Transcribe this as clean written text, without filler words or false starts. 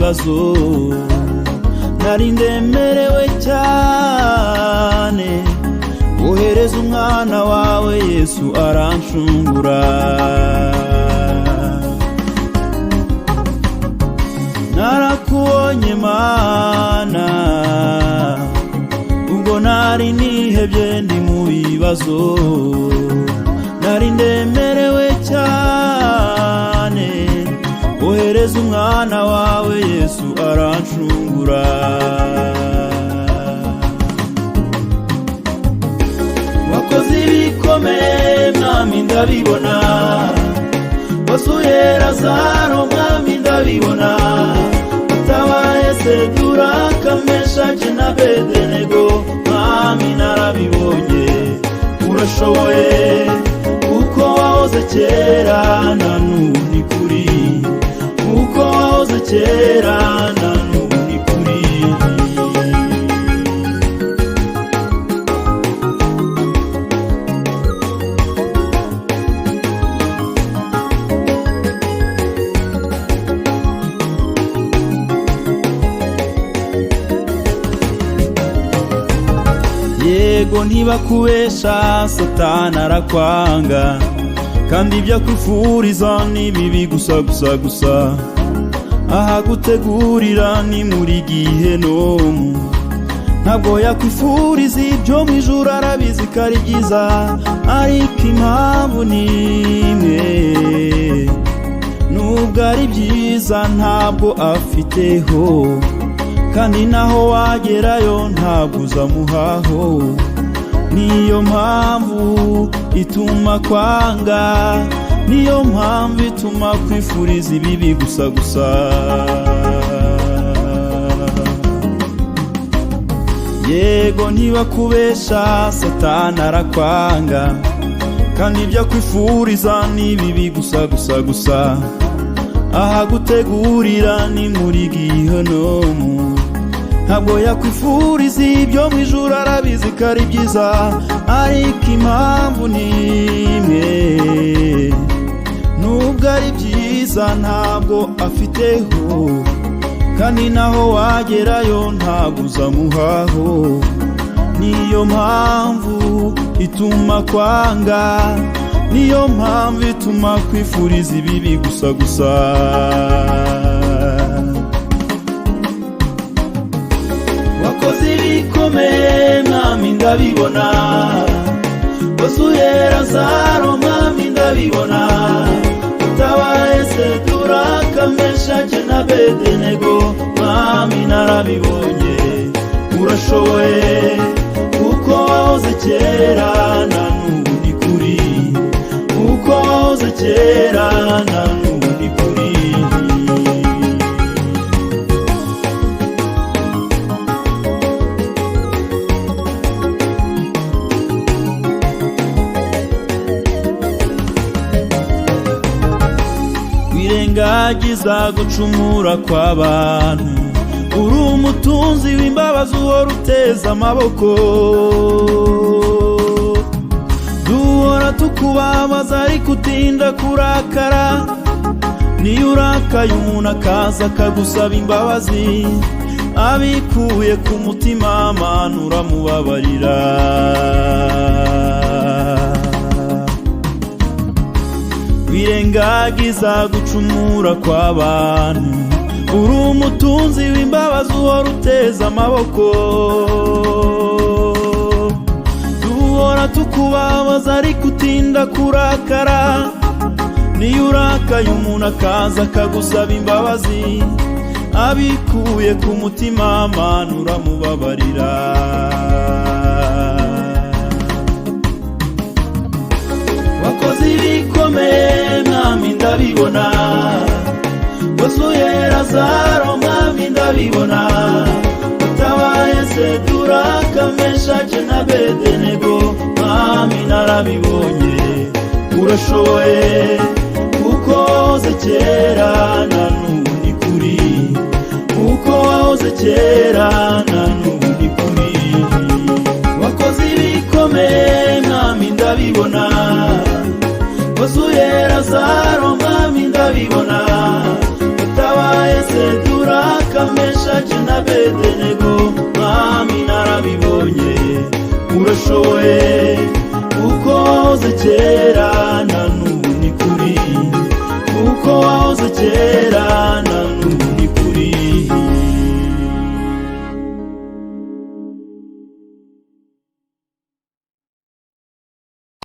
bibazo, nari ndemerewe cyane. Wohereza umwana wawe Yesu aranshungura. Narakubonye Mana, ubwo nari nihebye ndi mu bibazo, nari ndemerewe cyane. Wohereza umwana wawe Yesu aranshungura. Wakoze ibikomeye Mwami ndabibona, wasuye Lazaro Mwami ndabibona, utabaye Seduraka Meshaki na Abedenego Mwami narabibonye. Urashoboye kuko wahoze kera na n'ubu ni kuri, kuko wahoze kera na n'ubu ni kuri. Yego ntibakubesha, Satani arakwanga, kandi ibyo akwifuriza ni bibi gusa gusa gusa. Ahagutegurira ni muri gihenomu, ntabwo yakwifuriza ibyo mu ijuru, arabizi ko ari byiza, ariko impamvu ni imwe, nubwo ari byiza ntabwo afiteho, kandi naho wagerayo ntabwo uzamuhaho. Niyo mpamvu ituma kwanga, niyo mpamvu ituma kwifuriza ibibi gusa gusa. Yego ntibakubesha, Satani arakwanga, kandi ibyo akwifuriza ni bibi gusa gusa gusa. Ahagutegurira ni muri gihenomu, ntabwo yakwifuriza ibyo mu ijuru, arabizi ko ari byiza, ariko impamvu ni imwe, nubwo ari byiza ntabwo afiteho, kandi naho wagerayo ntabwo uzamuhaho. Niyo mpamvu ituma kwanga, niyo mpamvu ituma kwifuriza ibibi gusa gusa. Wakoze ibikomeye Mwami ndabibona, wasuye Lazaro Mwami ndabibona, utabaye Seduraka Meshaki na Abedenego Mwami narabibonye. Urashoboye kuko wahoze kera na n'ubu ni kuri, kuko wahoze kera na n'ubu ni kuri. Wirengagiza gucumura kw'abantu, uri umutunzi w'imbabazi uhora uteze amaboko. Duhora tukubabaza ariko utinda kurakara, niyo urakaye umuntu akaza akagusaba imbabazi abikuye ku mutima, Mana uramubabarira. Wirengagiza gucumura kw'abantu, uri umutunzi w'imbabazi uhora uteze amaboko. Duhora tukubabaza ariko utinda kurakara, niyo urakaye umuntu akaza akagusaba imbabazi abikuye ku mutima, Mana uramubabarira. Wakoze ibikomeye Mwami ndabibona, wasuye Lazaro Mwami ndabibona, utabaye Seduraka Meshaki na Abedenego Mwami narabibonye. Urashoboye kuko wahoze kera na n'ubu ni kuri, kuko wahoze kera na n'ubu ni kuri. Wakoze ibikomeye Mwami ndabibona, wazuye Lazaro Mwami ndabibona, utabaye Seduraka Abedenego. Mwami, narabibonye, urashoboye, uko wahoze kera na